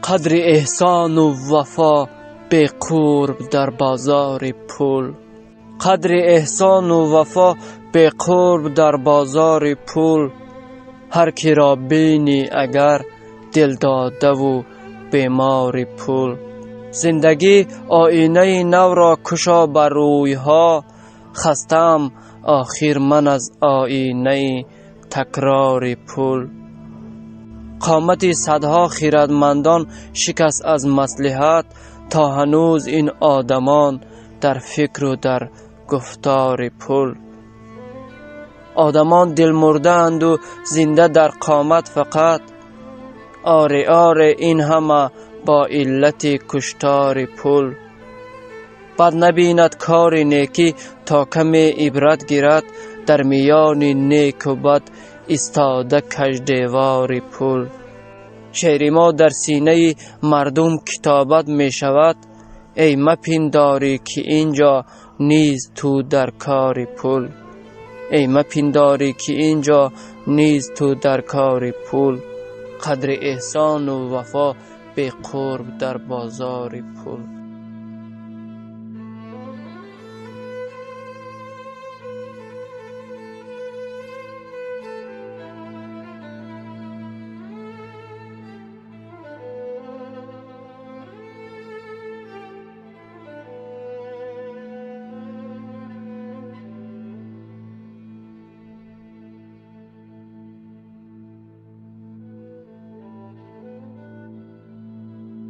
Қадри эҳсону вафо беқурб дар бозори пул. Қадри эҳсону вафо беқурб дар бозори пул. Ҳар киро бинӣ агар дилдодаву бемори пул. Зиндагӣ оинаи навро кушо бар рӯйҳо. Хастаам охир ман аз оинаи такрори пул. Қомати садҳо хирадмандон шикаст аз маслиҳат, то ҳанӯз ин одамон дар фикру дар гуфтори пул. Одамон дилмурдаанду зинда дар қомат фақат. Оре, оре, ин ҳама бо иллати куштори пул. Бад набинад кори некӣ то каме ибрат гирад, дар миёни неку бад истода каҷдевори пул. Шеъри мо дар синаи мардум китобат мешавад, эй мапиндорӣ ки ин ҷо низ ту дар кори пул. Эй мапиндорӣ ки ин ҷо низ ту дар кори пул. Қадри эҳсону вафо беқурб дар бозори пул.